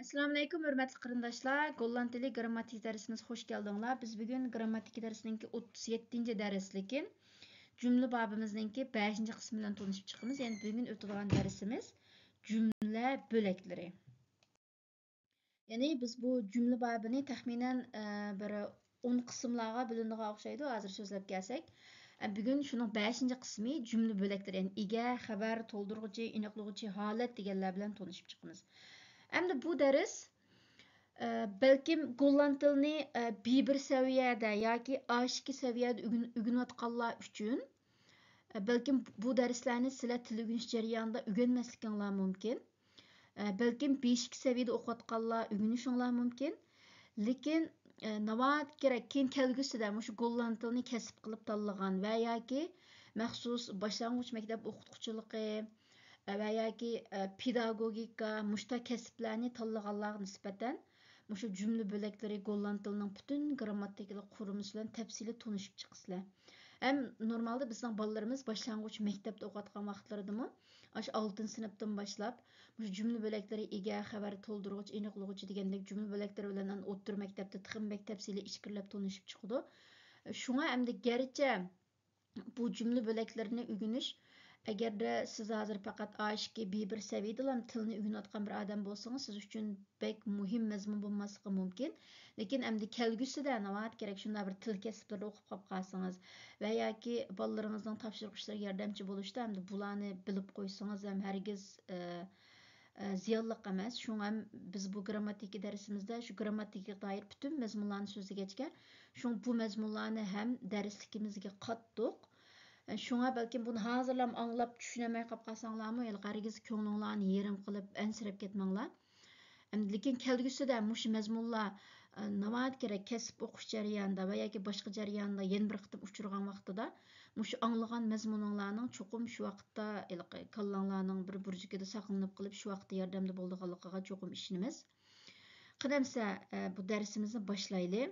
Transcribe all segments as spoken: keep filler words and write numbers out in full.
ئەسسالامۇئەلەيكۇم، ھۆرمەتلىك قېرىنداشلار! گوللاند تىلى گىرامماتىكا دەرسىمىزگە خۇش كەلدىڭلار. بىز بۈگۈن گىرامماتىكا دەرسىنىڭكى ئوتتۇز يەتتىنچى دەرس، لېكىن جۈملە بابىمىزنىڭكى بەشىنچى قىسمى بىلەن تونۇشۇپ چىقىمىز. يەنى بۈگۈن ئۆتىدىغان دەرسىمىز جۈملە بۆلەكلىرى. يەنى بىز بۇ جۈملە بابىنى تەخمىنەن، ئە، بىر ئون قىسىملارغا بۆلۈنىدىغان ئوخشايدۇ، ھازىر سۆزلەپ كەلسەك. ئە، بۈگۈن شۇنىڭ بەشىنچى قىسمى جۈملە بۆلەكلىرى، يەنى ئىگە، خەۋەر، تولدۇرغۇچى، ئېنىقلىغۇچى، ھالەت دېگەنلەر بىلەن تونۇشۇپ چىقىمىز. ئەمدى بۇ دەرس، ئە، بەلكىم گوللاند تىلىنى، ئە، بى بىر سەۋىيەدە ياكى ئا ئىككى سەۋىيەدە ئۆگىن-، ئۆگىنىۋاتقانلار ئۈچۈن، ئە، بەلكىم بۇ دەرسلەرنى سىلەر تىل ئۆگىنىش جەريانىدا ئۆگەنمەسلىكىڭلار مۇمكىن. ئە، بەلكىم بى ئىككى سەۋىيەدە ئوقۇۋاتقانلار ئۆگىنىشىڭلار مۇمكىن. لېكىن، ئە، ناۋادا كېرەك، كېيىن كەلگۈسىدە مۇشۇ گوللاند تىلىنى كەسىپ قىلىپ تاللىغان ۋە ياكى مەخسۇس باشلانغۇچ مەكتەپ ئوقۇتقۇچىلىقى، ئە، ۋە ياكى، ئە، پېداگوگىكا، مۇشۇنداق كەسىپلەرنى تاللىغانلارغا نىسبەتەن مۇشۇ جۈملە بۆلەكلىرى، گوللاند تىلىنىڭ پۈتۈن گىرامماتىكىلىق قۇرۇلمىسى بىلەن تەپسىلىي تونۇشۇپ چىقىسىلەر. ھەم نورمالدا بىزنىڭ بالىلىرىمىز باشلانغۇچ مەكتەپتە ئوقۇۋاتقان ۋاقىتلىرىدىمۇ، ئاشۇ ئالتىنچى سىنىپتىن باشلاپ، مۇشۇ جۈملە بۆلەكلىرى، ئىگە، خەۋەر، تولدۇرغۇچ، ئېنىقلىغۇچى دېگەندەك جۈملە بۆلەكلىرى بىلەن ئوتتۇرا مەكتەپتە تېخىمۇ بەك تەپسىلىي ئىچكىرىلەپ تونۇشۇپ چىقىدۇ. شۇڭا ئەمدى گەرچە بۇ جۈملە بۆلەكلىرىنى ئۆگىنىش، ئەگەردە سىز ھازىر پەقەت ئا ئىككى، بى بىر سەۋىيەدىلا تىلنى ئۆگىنىۋاتقان بىر ئادەم بولسىڭىز، سىز ئۈچۈن بەك مۇھىم مەزمۇن بولماسلىقى مۇمكىن. لېكىن ئەمدى كەلگۈسىدە ناۋادا كېرەك شۇنداق بىر تىل كەسىپلىرىدە ئوقۇپ قاپ قالسىڭىز ۋە ياكى بالىلىرىڭىزنىڭ تاپشۇرۇق ئىشلىرىغا ياردەمچى بولۇشتا ئەمدى بۇلارنى بىلىپ قويسىڭىز ھەم ھەرگىز، ئە، ئە، زىيانلىق ئەمەس. شۇڭا ھەم بىز بۇ گىرامماتىكا دەرسىمىزدە شۇ گىرامماتىكىغا دائىر پۈتۈن مەزمۇنلارنى سۆزلىگەچكە، شۇڭا بۇ مەزمۇنلارنى ھەم دەرسلىكىمىزگە قاتتۇق. ئە، شۇڭا بەلكىم بۇنى ھازىرلام ئاڭلاپ چۈشىنەلمەي قاپ قالساڭلارمۇ، ھېلىقى ھەرگىز كۆڭلۈڭلارنى يېرىم قىلىپ، ئەنسىرەپ كەتمەڭلار. ئەمدى لېكىن كەلگۈسىدە مۇشۇ مەزمۇنلار، ئە، ناۋادا كېرەك كەسىپ ئوقۇش جەريانىدا ۋە ياكى باشقا جەرياندا يەنە بىر قېتىم ئۇچرىغان ۋاقتىدا، مۇشۇ ئاڭلىغان مەزمۇنۇڭلارنىڭ چوقۇم شۇ ۋاقىتتا ھېلىقى كاللاڭلارنىڭ بىر بۇرجىكىدە ساقلىنىپ قېلىپ، شۇ ۋاقىتتا ياردەمدە بولىدىغانلىقىغا چوقۇم ئىشىنىمىز. قېنى ئەمسە، ئە، بۇ دەرسىمىزنى باشلايلى.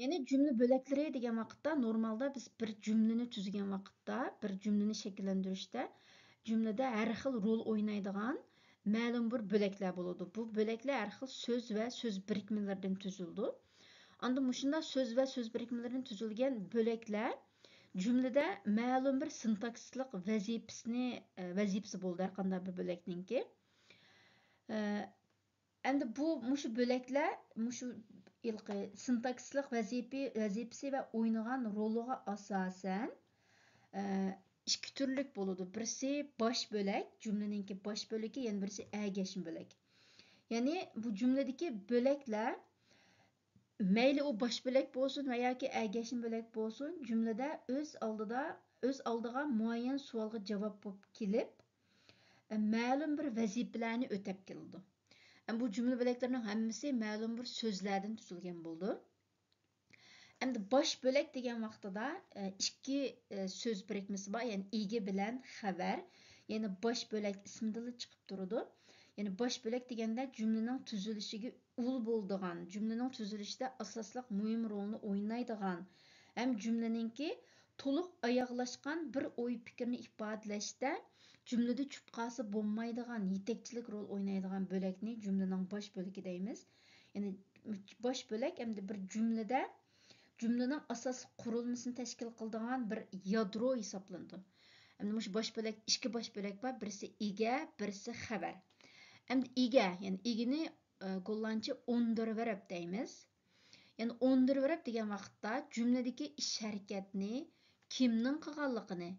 يەنى جۈملە بۆلەكلىرى دېگەن ۋاقىتتا، نورمالدا بىز بىر جۈملىنى تۈزگەن ۋاقىتتا، بىر جۈملىنى شەكىللەندۈرۈشتە جۈملىدە ھەر خىل رول ئوينايدىغان مەلۇم بىر بۆلەكلەر بولىدۇ. بۇ بۆلەكلەر ھەر خىل سۆز ۋە سۆز بىرىكمىلىرىدىن تۈزۈلىدۇ. ئاندىن مۇشۇنداق سۆز ۋە سۆز بىرىكمىلىرىدىن تۈزۈلگەن بۆلەكلەر جۈملىدە مەلۇم بىر سىنتاكسىسلىق ۋەزىپىسىنى، ئە، ۋەزىپىسى بولىدۇ ھەر قانداق بىر بۆلەكنىڭكى. ئە، ئەمدى بۇ، مۇشۇ بۆلەكلەر، مۇشۇ ھېلىقى سىنتاكسىسلىق ۋەزىپە، ۋەزىپىسى ۋە ئوينىغان رولىغا ئاساسەن، ئە، ئىككى تۈرلۈك بولىدۇ. بىرسى باش بۆلەك، جۈملىنىڭكى باش بۆلىكى، يەنە بىرسى ئەگەشمە بۆلەك. يەنى بۇ جۈملىدىكى بۆلەكلەر، مەيلى ئۇ باش بۆلەك بولسۇن ۋە ياكى ئەگەشمە بۆلەك بولسۇن، جۈملىدە ئۆز ئالدىدا، ئۆز ئالدىغا مۇئەييەن سوئالغا جاۋاب بولۇپ كېلىپ، ئە، مەلۇم بىر ۋەزىپىلەرنى ئۆتەپ كېلىدۇ. ئەمما بۇ جۈملە بۆلەكلىرىنىڭ ھەممىسى مەلۇم بىر سۆزلەردىن تۈزۈلگەن بولىدۇ. ئەمدى باش بۆلەك دېگەن ۋاقتىدا، ئە، ئىككى، ئە، سۆز بىرىكمىسى بار، يەنى ئىگە بىلەن خەۋەر. يەنى باش بۆلەك ئىسمىدىنلا چىقىپ تۇرىدۇ. يەنى باش بۆلەك دېگەندە جۈملىنىڭ تۈزۈلۈشىگە ئۇل بولىدىغان، جۈملىنىڭ تۈزۈلۈشىدە ئاساسلىق مۇھىم رولنى ئوينايدىغان ھەم جۈملىنىڭكى تولۇق ئاياغلاشقان بىر ئوي پىكىرنى ئىپادىلەشتە جۈملىدە چۈشۈپ قالسا بولمايدىغان يېتەكچىلىك رول ئوينايدىغان بۆلەكنى جۈملىنىڭ باش بۆلىكى دەيمىز. يەنى باش بۆلەك ئەمدى بىر جۈملىدە جۈملىنىڭ ئاساسلىق قۇرۇلمىسىنى تەشكىل قىلىدىغان بىر يادرو ھېسابلىنىدۇ. ئەمدى مۇشۇ باش بۆلەك، ئىككى باش بۆلەك بار، بىرسى ئىگە، بىرسى خەۋەر. ئەمدى ئىگە، يەنى ئىگىنى، ئە، گوللاندچە ئۇندېرۋېرب دەيمىز. يەنى ئۇندېرۋېرب دېگەن ۋاقىتتا جۈملىدىكى ئىش ھەرىكەتنى كىمنىڭ قىلغانلىقىنى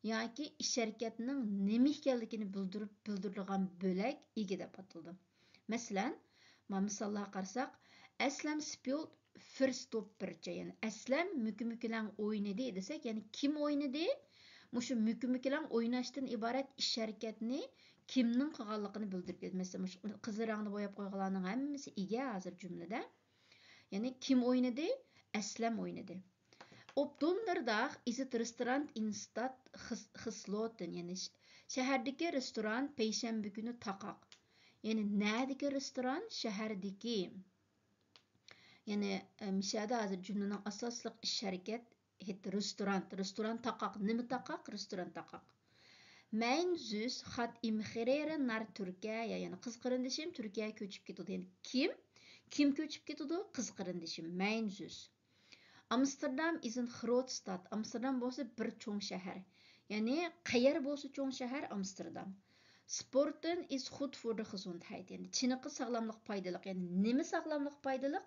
ياكى ئىش ھەرىكەتنىڭ نېمە ئىكەنلىكىنى بىلدۈرۈپ، بىلدۈرىدىغان بۆلەك ئىگە دەپ ئاتىلىدۇ. مەسىلەن، مانا مىساللارغا قارىساق، ئەسلەم سپېل فىرستوپپېرچە، يەنى ئەسلەم مۈكۈ-مۈكۈلەڭ ئوينىدى دېسەك، يەنى كىم ئوينىدى؟ مۇشۇ مۈكۈ-مۈكۈلەڭ ئويناشتىن ئىبارەت ئىش ھەرىكەتنى كىمنىڭ قىلغانلىقىنى بىلدۈرۈپ كېلىدۇ. مەسىلەن، مۇشۇ قىزىل رەڭدە بوياپ قويغانلارنىڭ ھەممىسى ئىگە ھازىر جۈملىدە. يەنى كىم ئوينىدى؟ ئەسلەم ئوينىدى. Op Donderdag is het restaurant in stad ges-, gesloten. يەنى ش-، شەھەردىكى رېستوران پەيشەنبە كۈنى تاقاق. يەنى نەدىكى رېستوران؟ شەھەردىكى. يەنى، ئە، مىشەدە ھازىر جۈملىنىڭ ئاساسلىق ئىش ھەرىكەت، ھېت رېستوران. رېستوران تاقاق. نېمە تاقاق؟ رېستوران تاقاق. Mein Süß hat emigriert nach Türkiye، يەنى قىز قېرىندىشىم تۈركىيەگە كۆچۈپ كېتىدۇ. يەنى كىم؟ كىم كۆچۈپ كېتىدۇ؟ قىز قېرىندىشىم. Mein Süß. Amsterdam ist eine Großstadt. ئامستېردام بولسا بىر چوڭ شەھەر. يەنى قەيەر بولسا چوڭ شەھەر ئامستېردام. Sporten ist gut für die Gesundheit. يەنى چېنىقىش ساغلاملىققا پايدىلىق. يەنى نېمە ساغلاملىققا پايدىلىق؟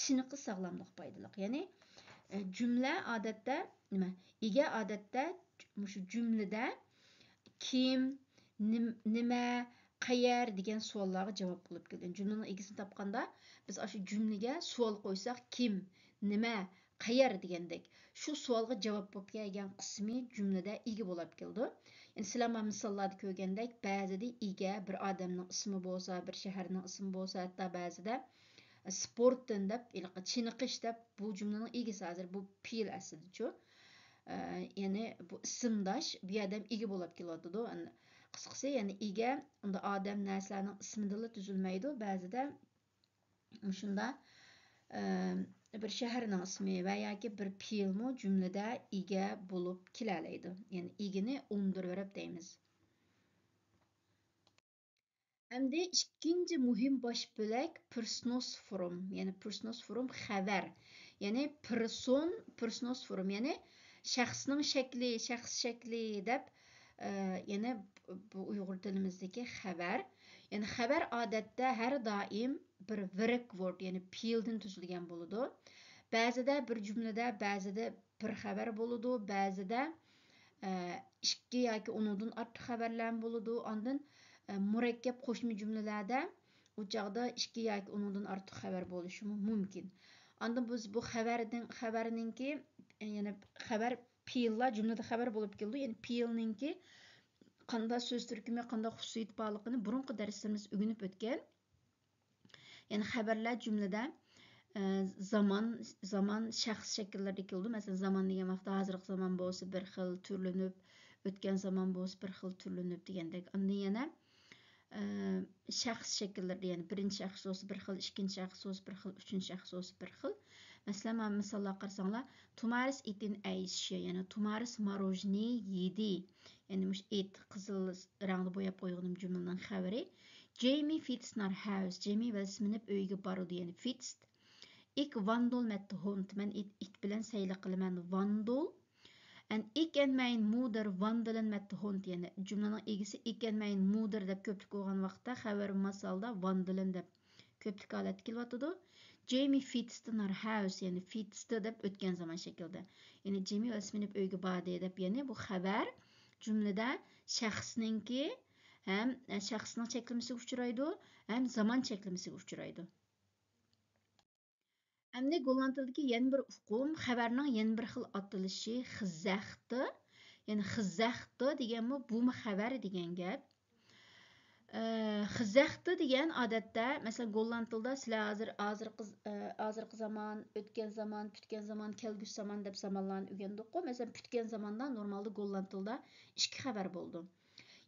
چېنىقىش ساغلاملىققا پايدىلىق. يەنى ئە، جۈملە ئادەتتە نېمە؟ ئىگە ئادەتتە مۇشۇ جۈملىدە كىم، نېم-، نېمە، قەيەر دېگەن سوئاللارغا جاۋاب بولۇپ كېلىدۇ. جۈملىنىڭ ئىگىسىنى تاپقاندا بىز ئاشۇ جۈملىگە سوئال قويساق، كىم، نېمە، قەيەر دېگەندەك شۇ سوئالغا جاۋاب بولۇپ كەلگەن قىسمى جۈملىدە ئىگە بولۇپ كېلىدۇ. يەنى سىلەر مانا مىساللاردا كۆرگەندەك، بەزىدە ئىگە بىر ئادەمنىڭ ئىسمى بولسا، بىر شەھەرنىڭ ئىسمى بولسا، ھەتتا بەزىدە سپورتتىن دەپ، ھېلىقى چېنىقىش دەپ بۇ جۈملىنىڭ ئىگىسى ھازىر بۇ پېئىل ئەسلىدىچۇ. ئە، يەنى بۇ ئىسىمداش، بۇ يەردە ھەم ئىگە بولۇپ كېلىۋاتىدۇ. قىسقىسى، يەنى ئىگە ئۇندا ئادەم، نەرسىلەرنىڭ ئىسمىدىنلا تۈزۈلمەيدۇ. بەزىدە مۇشۇندا، ئە، بىر شەھەرنىڭ ئىسمى ۋە ياكى بىر پېئىلمۇ جۈملىدە ئىگە بولۇپ كېلەلەيدۇ. يەنى ئىگىنى ئۇندۇرۇۋېرىپ دەيمىز. ئەمدى ئىككىنچى مۇھىم باش بۆلەك پېرسونوس فورم، يەنى پېرسونوس فورم خەۋەر. يەنى پېرسون، پېرسونوس فورم، يەنى شەخسنىڭ شەكلى، شەخس شەكلى دەپ، ئە، يەنى بۇ ئۇيغۇر تىلىمىزدىكى خەۋەر. يەنى خەۋەر ئادەتتە ھەر دائىم بىر ۋىرك ۋورد، يەنى پېئىلدىن تۈزۈلگەن بولىدۇ. بەزىدە بىر جۈملىدە، بەزىدە بىر خەۋەر بولىدۇ، بەزىدە، ئە، ئىككى ياكى ئۇنىڭدىن ئارتۇق خەۋەرلەرمۇ بولىدۇ. ئاندىن، ئە، مۇرەككەپ قوشما جۈملىلەردە ئۇ چاغدا ئىككى ياكى ئۇنىڭدىن ئارتۇق خەۋەر بولۇشىمۇ مۇمكىن. ئاندىن بىز بۇ خەۋەردىن، خەۋەرنىڭكى، يەنى خەۋەر پېئىللار جۈملىدە خەۋەر بولۇپ كېلىدۇ. يەنى پېئىلنىڭكى قانداق سۆز تۈركۈمى، قانداق خۇسۇسىيىتى بارلىقىنى بۇرۇنقى دەرسلىرىمىزدە ئۆگىنىپ ئۆتكەن. يەنى خەۋەرلەر جۈملىدە، ئە، زامان، زامان شەخس شەكىللىرىدە كېلىدۇ. مەسىلەن، زامان دېگەن ۋاقىتتا ھازىرقى زامان بولسا بىر خىل تۈرلىنىپ، ئۆتكەن زامان بولسا بىر خىل تۈرلىنىپ دېگەندەك. ئاندىن يەنە، ئە، شەخس شەكىللىرىدە، يەنى بىرىنچى شەخس بولسا بىر خىل، ئىككىنچى شەخس بولسا بىر خىل، ئۈچىنچى شەخس بولسا بىر خىل. مەسىلەن، مانا مىساللارغا قارىساڭلار، Thomas ist ein Eis، يەنى تومارىس ماروژنى يېدى. يەنى مۇشۇ ئېيت قىزىل رەڭدە بوياپ قويغىنىم جۈملىنىڭ خەۋىرى. Jamie fetzt nach Haus. جېمى ۋەلسە مىنىپ ئۆيگە بارىدۇ، يەنى fetzt. Ich wandel mit dem Hund. مەن ئىت، ئىت بىلەن سەيلە قىلىمەن. Wandel. And ich und meine Mutter wandeln mit dem Hund. يەنى جۈملىنىڭ ئىگىسى ich und meine Mutter دەپ كۆپلۈك بولغان ۋاقىتتا خەۋەر ماسالدا wandeln دەپ كۆپلۈك ھالەتتە كېلىۋاتىدۇ. Jamie fetzt nach Haus، يەنى fetzt دەپ ئۆتكەن زامان شەكلىدە. يەنى جېمى ۋەلسە مىنىپ ئۆيگە باردى دەپ، يەنى بۇ خەۋەر جۈملىدە شەخسنىڭكى ھەم، شەخسنىڭ چەكلىمىسىگە ئۇچرايدۇ، ھەم زامان چەكلىمىسىگە ئۇچرايدۇ. ئەمدى گوللاند تىلىدىكى يەنە بىر ئۇقۇم، خەۋەرنىڭ يەنە بىر خىل ئاتىلىشى خىزەختە. يەنى خىزەختە دېگەنمۇ بۇمۇ خەۋەر دېگەن گەپ. ئە، خىزەختە دېگەن ئادەتتە، مەسىلەن، گوللاند تىلىدا سىلەر ھازىر، ھازىرقى، ئە، ھازىرقى زامان، ئۆتكەن زامان، پۈتكەن زامان، كەلگۈسى زامان دەپ زامانلارنى ئۆگەندۇققۇ. مەسىلەن، پۈتكەن زاماندا نورمالدا گوللاند تىلىدا ئىككى خەۋەر بولىدۇ.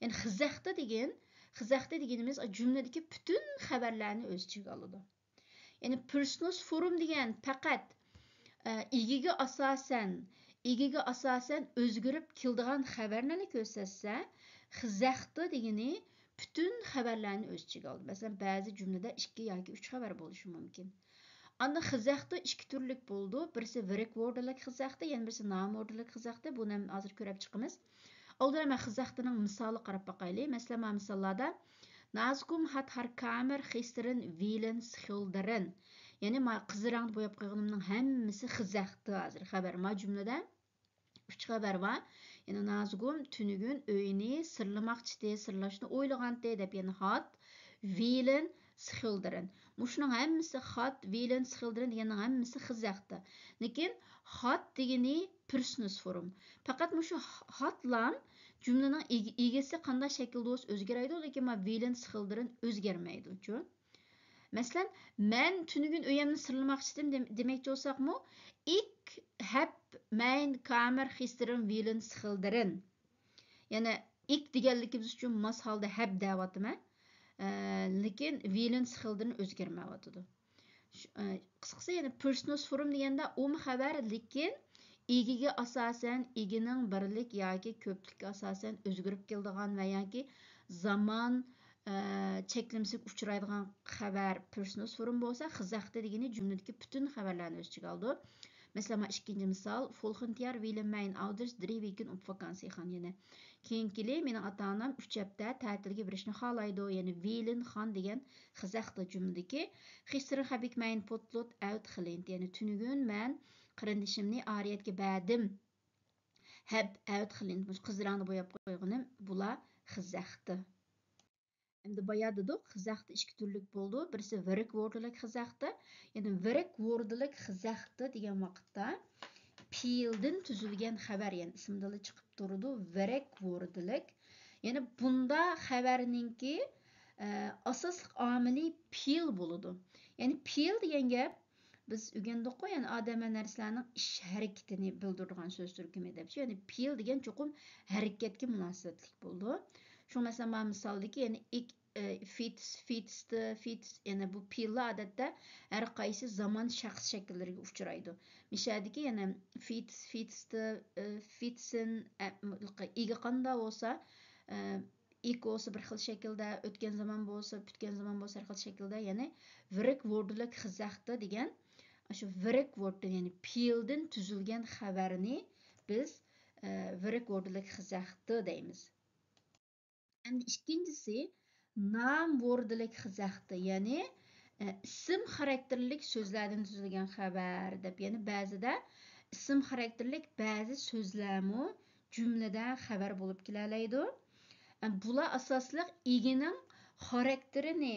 يەنى خىزەختە دېگەن، خىزەختە دېگىنىمىز جۈملىدىكى پۈتۈن خەۋەرلەرنى ئۆز ئىچىگە ئالىدۇ. يەنى پېرسونوس فورم دېگەن پەقەت، ئە، ئىگىگە ئاساسەن، ئىگىگە ئاساسەن ئۆزگىرىپ كېلىدىغان خەۋەرلەرنى كۆرسەتسە، خىزەختە دېگىنى پۈتۈن خەۋەرلەرنى ئۆز ئىچىگە ئالىدۇ. مەسىلەن، بەزى جۈملىدە ئىككى ياكى ئۈچ خەۋەر بولۇشى مۇمكىن. ئاندىن خىزەختە ئىككى تۈرلۈك بولىدۇ. بىرسى ۋىرك ۋوردىلىك خىزەختە، يەنە بىرسى نام ۋوردىلىك خىزەختە. بۇنى ھەم ھازىر كۆرۈپ چىقىمىز. ئالدىدا مەن خىزەختىنىڭ مىسالىغا قاراپ باقايلى. مەسىلەن، مانا مىساللاردا، Nasgum hat har Kamer gisteren Willen schilderen. يەنى ما قىزىل رەڭدە بوياپ قويغىنىمنىڭ ھەممىسى خىزەختە ھازىر خەۋەر. ما جۈملىدە ئۈچ خەۋەر بار. يەنى نازگۇم تۈنۈگۈن ئۆينى سىرلىماقچىدى، سىرلاشنى ئويلىغانتى دەپ، يەنى hat Willen schilderen. مۇشۇنىڭ ھەممىسى hat Willen schilderen دېگەننىڭ ھەممىسى خىزەختە. لېكىن hat دېگىنى پېرسونوس فورم. پەقەت مۇشۇ hatلام جۈملىنىڭ ئىگە-، ئىگىسى قانداق شەكىلدە بولسا ئۆزگىرەيدۇ، لېكىن ما Willen schilderen ئۆزگەرمەيدۇچۇ. مەسىلەن، مەن تۈنۈگۈن ئۆيەمنى سىرلىماقچىدىم دېم-، دېمەكچى بولساقمۇ، ich hab mein Kamer gisteren Willen schilderen. يەنى ich دېگەنلىكىمىز ئۈچۈن ماس ھالدا hab دەۋاتىمەن. ئە، لېكىن Willen schilderen ئۆزگەرمەيۋاتىدۇ. شۇ، ئە، قىسقىسى، يەنى پېرسونوس فورم دېگەندە ئۇمۇ خەۋەر، لېكىن ئىگىگە ئاساسەن، ئىگىنىڭ بىرلىك ياكى كۆپلۈككە ئاساسەن ئۆزگىرىپ كېلىدىغان ۋە ياكى زامان، ئە، چەكلىمىسىگە ئۇچرايدىغان خەۋەر، پېرسونال فورم بولسا، خىزەختە دېگىنى جۈملىدىكى پۈتۈن خەۋەرلەرنى ئۆز ئىچىگە ئالىدۇ. مەسىلەن، مانا ئىككىنچى مىسال، Volgend jaar willen mijn ouders drie weken op vakantie gaan، يەنى كېيىنكى يىلى مېنىڭ ئاتا-ئانام ئۈچ ھەپتە تەتىلگە بېرىشنى خالايدۇ، يەنى willen gaan دېگەن خىزەختە جۈملىدىكى. Gisteren heb ik mijn potlood uitgeleend، يەنى تۈنۈگۈن مەن قېرىندىشىمنى ئارىيەتكە بەردىم. Heb uitgeleend، مۇشۇ قىزىراڭنى بوياپ قويغىنىم، بۇلار خىزەختە. ئەمدى بايا دېدۇق، خىزەختە ئىككى تۈرلۈك بولىدۇ. بىرسى ۋېرەك ۋوردىلىك خىزەختە، يەنى ۋېرەك ۋوردىلىك خىزەختە دېگەن ۋاقىتتا پېئىلدىن تۈزۈلگەن خەۋەر، يەنى ئىسىمدىنلا چىقىپ تۇرىدۇ، ۋېرەك ۋوردىلىك. يەنى بۇندا خەۋەرنىڭكى، ئە، ئاساسلىق ئامىلى پېئىل بولىدۇ. يەنى پېئىل دېگەن گەپ، بىز ئۆگەندۇققۇ، يەنى ئادەم ۋە نەرسىلەرنىڭ ئىش ھەرىكىتىنى بىلدۈرىدىغان سۆز تۈركۈمى دەپچۇ. يەنى پېئىل دېگەن چوقۇم ھەرىكەتكە مۇناسىۋەتلىك بولىدۇ. شۇڭا مەسىلەن، مانا مىسالدىكى، يەنى ئىك، ئە، فېتس، فېتستى، فېتس، يەنى بۇ پېئىللار ئادەتتە ھەر قايسى زامان شەخس شەكىللىرىگە ئۇچرايدۇ. مىشەدىكى يەنە فېتس، فېتستى، ئە، فېتسىن، ئە، ئىگە قاندا بولسا، ئە، ئىك بولسا بىر خىل شەكىلدە، ئۆتكەن زامان بولسا، پۈتكەن زامان بولسا ھەر خىل شەكىلدە، يەنى ۋېرەك ۋوردىلىك خىزەختە دېگەن، شۇ ۋېرەك ۋوردىن، يەنى پېئىلدىن تۈزۈلگەن خەۋەرنى بىز، ئە، ۋېرەك ۋوردىلىك خىزەختە دەيمىز. ئەمدى ئىككىنچىسى، نام ۋوردىلىك خىزەختە، يەنى، ئە، ئىسىم خاراكتېرلىك سۆزلەردىن تۈزۈلگەن خەۋەر دەپ، يەنى بەزىدە ئىسىم خاراكتېرلىك بەزى سۆزلەرمۇ جۈملىدە خەۋەر بولۇپ كېلەلەيدۇ. ئە، بۇلار ئاساسلىق ئىگىنىڭ خاراكتېرىنى،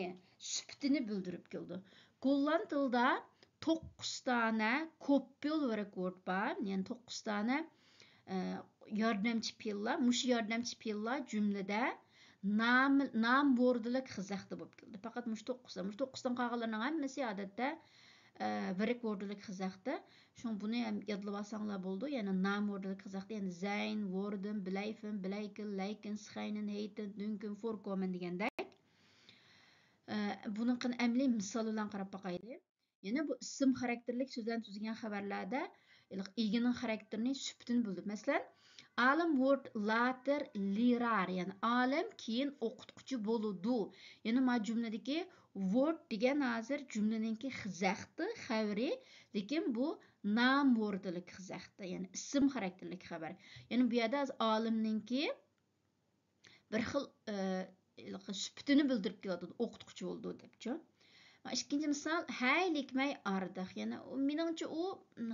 سۈپىتىنى بىلدۈرۈپ كېلىدۇ. گوللاند تىلىدا توققۇز دانە كوپپېل ۋېرەك ۋورد بار، يەنى توققۇز دانە، ئە، ياردەمچى پېئىللار. مۇشۇ ياردەمچى پېئىللار جۈملىدە نام، نام ۋوردىلىك خىزەختە بولۇپ كېلىدۇ. پەقەت مۇشۇ توققۇزدىن، مۇشۇ توققۇزدىن قالغانلارنىڭ ھەممىسى ئادەتتە، ئە، ۋېرەك ۋوردىلىك خىزەختە. شۇڭا بۇنى ھەم يادلىۋالساڭلار بولىدۇ. يەنى نام ۋوردىلىك خىزەختە، يەنى زەين، ۋوردىن، بىلەيفىن، بىلەيكىن، لەيكىن، سخەينىن، ھېيتىن، دۈنكۈن، فوركومەن دېگەندەك. ئە، بۇنىڭ قېنى ئەمەلىي مىسال بىلەن قاراپ باقايلى. يەنە بۇ ئىسىم خاراكتېرلىك سۆزلەرنى تۈزگەن خەۋەرلەردە ئىگىنىڭ خاراكتېرىنى، سۈپىتىنى بىلدۈرىدۇ. مەسىلەن، ئالىم ۋورد لاتېر لېرار، يەنى ئالىم كېيىن ئوقۇتقۇچى بولىدۇ. يەنى ما جۈملىدىكى ۋورد دېگەن ھازىر جۈملىنىڭكى خىزەختە خەۋىرى، لېكىن بۇ نام ۋوردىلىك خىزەختە، يەنى ئىسىم خاراكتېرلىك خەۋەر. يەنى بۇ يەردە ھازىر ئالىمنىڭكى بىر خىل، ئى، سۈپىتىنى بىلدۈرۈپ كېلىۋاتىدۇ، ئوقۇتقۇچى بولىدۇ دەپچۇ. ئىككىنچى مىسال، ھەي لىكمەي ئاردىق. يەنى ئۇ، مېنىڭچە ئۇ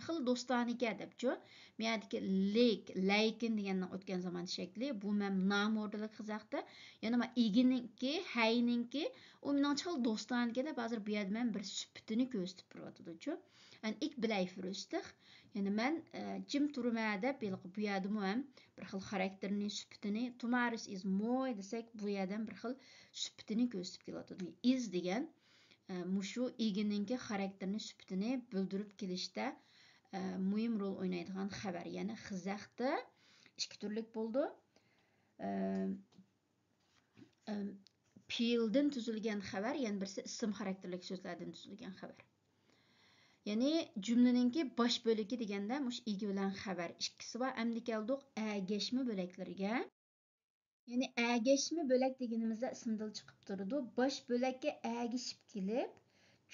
خېلى دوستانىكەن دەپچۇ. بۇ يەردىكى لىك، لەيكىن دېگەننىڭ ئۆتكەن زامان شەكلى. بۇ مەن نام ۋوردىلىك خىزەختە. يەنى ما ئىگىنىڭكى، ھەينىڭكى، ئۇ مېنىڭچە خېلى دوستانىكەن دەپ ھازىر بۇ يەردە مەن بىر سۈپىتىنى كۆرسىتىپ بېرىۋاتىدۇچۇ. ئەن ئىك بىلەي فىرۈستىخ. يەنى مەن، ئە، جىم تۇرىمەن دەپ ھېلىقى بۇ يەردىمۇ ھەم بىر خىل خاراكتېرنى، سۈپىتىنى، تومارىس ئىز موي دېسەك، بۇ يەردە ھەم بىر خىل سۈپىتىنى كۆرسىتىپ كېلىۋاتىدۇ. ئىز دېگەن، ئە، مۇشۇ ئىگىنىڭكى خاراكتېرنى، سۈپىتىنى بىلدۈرۈپ كېلىشتە، ئە، مۇھىم رول ئوينايدىغان خەۋەر. يەنى خىزەختە ئىككى تۈرلۈك بولىدۇ. ئە، ئەم، پېئىلدىن تۈزۈلگەن خەۋەر، يەنە بىرسى ئىسىم خاراكتېرلىك سۆزلەردىن تۈزۈلگەن خەۋەر. يەنى جۈملىنىڭكى باش بۆلىكى دېگەندە مۇشۇ ئىگە بىلەن خەۋەر ئىككىسى بار. ئەمدى كەلدۇق ئەگەشمە بۆلەكلىرىگە. يەنى ئەگەشمە بۆلەك دېگىنىمىزدە ئىسىمدىلا چىقىپ تۇرىدۇ. باش بۆلەككە ئەگىشىپ كېلىپ،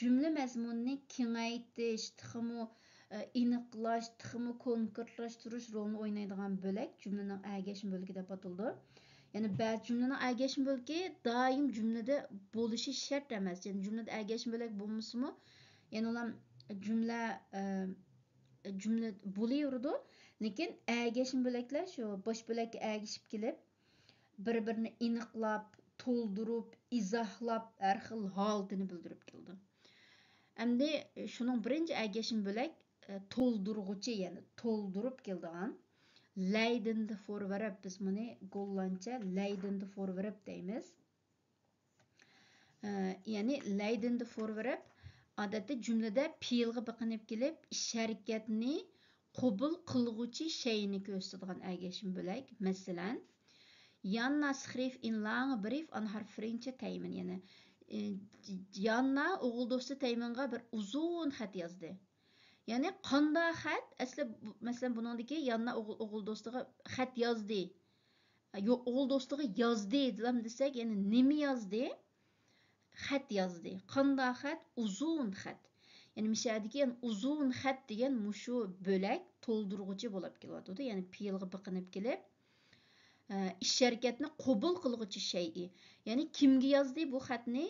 جۈملە مەزمۇنىنى كېڭەيتىش، تېخىمۇ، ئە، ئېنىقلاش، تېخىمۇ كونكرېتلاشتۇرۇش رولىنى ئوينايدىغان بۆلەك جۈملىنىڭ ئەگەشمە بۆلىكى دەپ ئاتىلىدۇ. يەنى بەزى جۈملىنىڭ ئەگەشمە بۆلىكى دائىم جۈملىدە بولۇشى شەرت ئەمەس. يەنى جۈملىدە ئەگەشمە بۆلەك بولمىسىمۇ، يەنىلا جۈملە، ئە، جۈملە بولۇۋېرىدۇ. لېكىن ئەگەشمە بۆلەكلەر شۇ باش بۆلەككە ئەگىشىپ كېلىپ، بىر-بىرىنى ئېنىقلاپ، تولدۇرۇپ، ئىزاھلاپ، ھەر خىل ھالىتىنى بىلدۈرۈپ كېلىدۇ. ئەمدى شۇنىڭ بىرىنچى ئەگەشمە بۆلەك، ئە، تولدۇرغۇچى، يەنى تولدۇرۇپ كېلىدىغان. لەيدىندە فورۋېرب، بىز بۇنى گوللاندچە لەيدىندە فورۋېرب دەيمىز. ئە، يەنى لەيدىندە فورۋېرب ئادەتتە جۈملىدە پېئىلغا بېقىنىپ كېلىپ، ئىش ھەرىكەتنى قوبۇل قىلغۇچى شەيئىنى كۆرسىتىدىغان ئەگەشمە بۆلەك. مەسىلەن، Janna schreef een lange brief aan haar vriendje Tijmen. يەنى، ئى، ياننا ئوغۇل دوستى تەيمىنغا بىر ئۇزۇن خەت يازدى. يەنى قانداق خەت؟ ئەسلى بۇ، مەسىلەن، بۇنىڭدىكى ياننا ئوغۇل، ئوغۇل دوستىغا خەت يازدى. يو-، ئوغۇل دوستىغا يازدى دېسەم دېسەك، يەنى نېمە يازدى؟ خەت يازدى. قانداق خەت؟ ئۇزۇن خەت. يەنى مىشەدىكى يەنى ئۇزۇن خەت دېگەن مۇشۇ بۆلەك تولدۇرغۇچى بولۇپ كېلىۋاتىدۇ. يەنى پېئىلغا بېقىنىپ كېلىپ، ئە، ئىش ھەرىكەتنى قوبۇل قىلغۇچى شەيئى. يەنى كىمگە يازدى بۇ خەتنى؟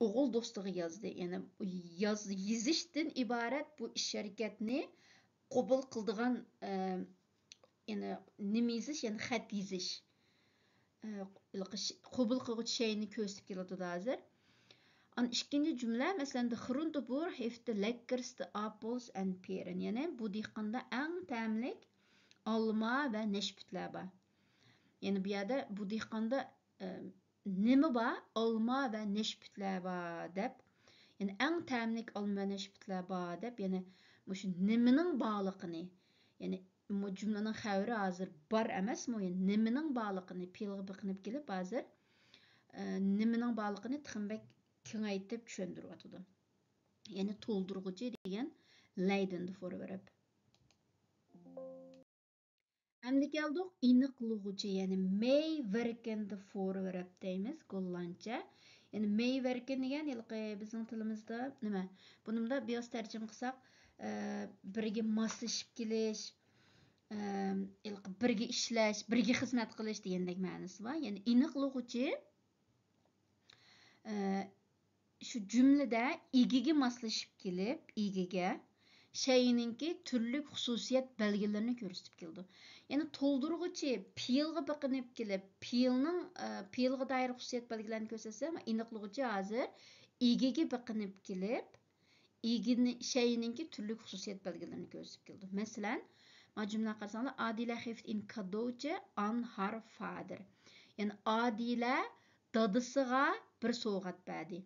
ئوغۇل دوستىغا يازدى. يەنى ياز-، يېزىشتىن ئىبارەت بۇ ئىش ھەرىكەتنى قوبۇل قىلىدىغان، ئە، يەنى نېمە يېزىش؟ يەنى خەت يېزىش. ئە، قوبۇل قىلغۇچى شەيئىنى كۆرسىتىپ كېلىۋاتىدۇ ھازىر. ئان ئىككىنچى جۈملە، مەسىلەن، «De Groentebuur heeft de lekkerste appels en peren». يەنى بۇ دېھقاندا ئەڭ تەملىك ئالما ۋە نەشپۈتلەر بار. يەنى بۇ يەردە بۇ دېھقاندا، ئە، نېمە بار؟ ئالما ۋە نەشپۈتلەر بار دەپ، يەنى ئەڭ تەملىك ئالما ۋە نەشپۈتلەر بار دەپ، يەنى مۇشۇ نېمىنىڭ بارلىقىنى، يەنى بۇ جۈملىنىڭ خەۋىرى ھازىر بار ئەمەسمۇ؟ يەنى نېمىنىڭ بارلىقىنى پېئىلغا بېقىنىپ كېلىپ ھازىر، ئە، نېمىنىڭ بارلىقىنى تېخىمۇ بەك كېڭەيتىپ چۈشەندۈرۈۋاتىدۇ. يەنى تولدۇرغۇچى دېگەن leidende voorwerp. ئەمدى كەلدۇق ئېنىقلىغۇچى، يەنى meewerkende voorwerp دەيمىز گوللاندچە. يەنى meewerken دېگەن ھېلىقى بىزنىڭ تىلىمىزدا نېمە؟ بۇنى مۇنداق بىۋاسىتە تەرجىمە قىلساق، ئە، بىرگە ماسلىشىپ كېلىش، ئە، ھېلىقى بىرگە ئىشلەش، بىرگە خىزمەت قىلىش دېگەندەك مەنىسى بار. يەنى ئېنىقلىغۇچى، ئە، شۇ جۈملىدە ئىگىگە ماسلىشىپ كېلىپ، ئىگىگە شەيئىنىڭكى تۈرلۈك خۇسۇسىيەت بەلگىلىرىنى كۆرسىتىپ كېلىدۇ. يەنى تولدۇرغۇچى پېئىلغا بېقىنىپ كېلىپ، پېئىلنىڭ، ئە، پېئىلغا دائىر خۇسۇسىيەت بەلگىلەرنى كۆرسەتسە، ئېنىقلىغۇچى ھازىر ئىگىگە بېقىنىپ كېلىپ، ئىگىنى، شەيئىنىڭكى تۈرلۈك خۇسۇسىيەت بەلگىلىرىنى كۆرسىتىپ كېلىدۇ. مەسىلەن، مانا جۈملىنى قارىساڭلار، Adile heeft een cadeautje aan haar vader. يەنى ئادىلە دادىسىغا بىر سوۋغات بەردى.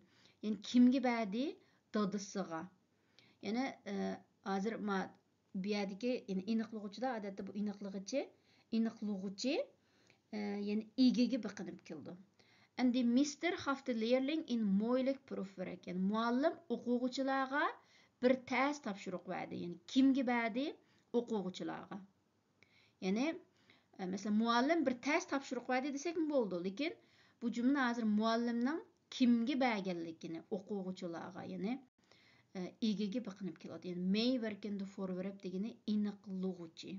يەنى كىمگە بەردى؟ دادىسىغا. يەنى، ئە، ھازىر ما-، بۇ يەردىكى، يەنى ئېنىقلىغۇچىدا، ئادەتتە بۇ ئېنىقلىغۇچى، ئېنىقلىغۇچى، ئە، يەنى ئىگىگە بېقىنىپ كېلىدۇ. En de meester gaf de leerling een moeilijk proefwerk. يەنى مۇئەللىم ئوقۇغۇچىلارغا بىر تەس تاپشۇرۇق بەردى. يەنى كىمگە بەردى؟ ئوقۇغۇچىلارغا. يەنى، ئە، مەسىلەن، مۇئەللىم بىر تەس تاپشۇرۇق بەردى دېسەكمۇ بولىدۇ، لېكىن بۇ جۈملە ھازىر مۇئەللىمنىڭ كىمگە بەرگەنلىكىنى، ئوقۇغۇچىلارغا، يەنى، ئە، ئىگىگە بېقىنىپ كېلىدۇ. يەنى meewerkende voorwerp دېگىنى ئېنىقلىغۇچى.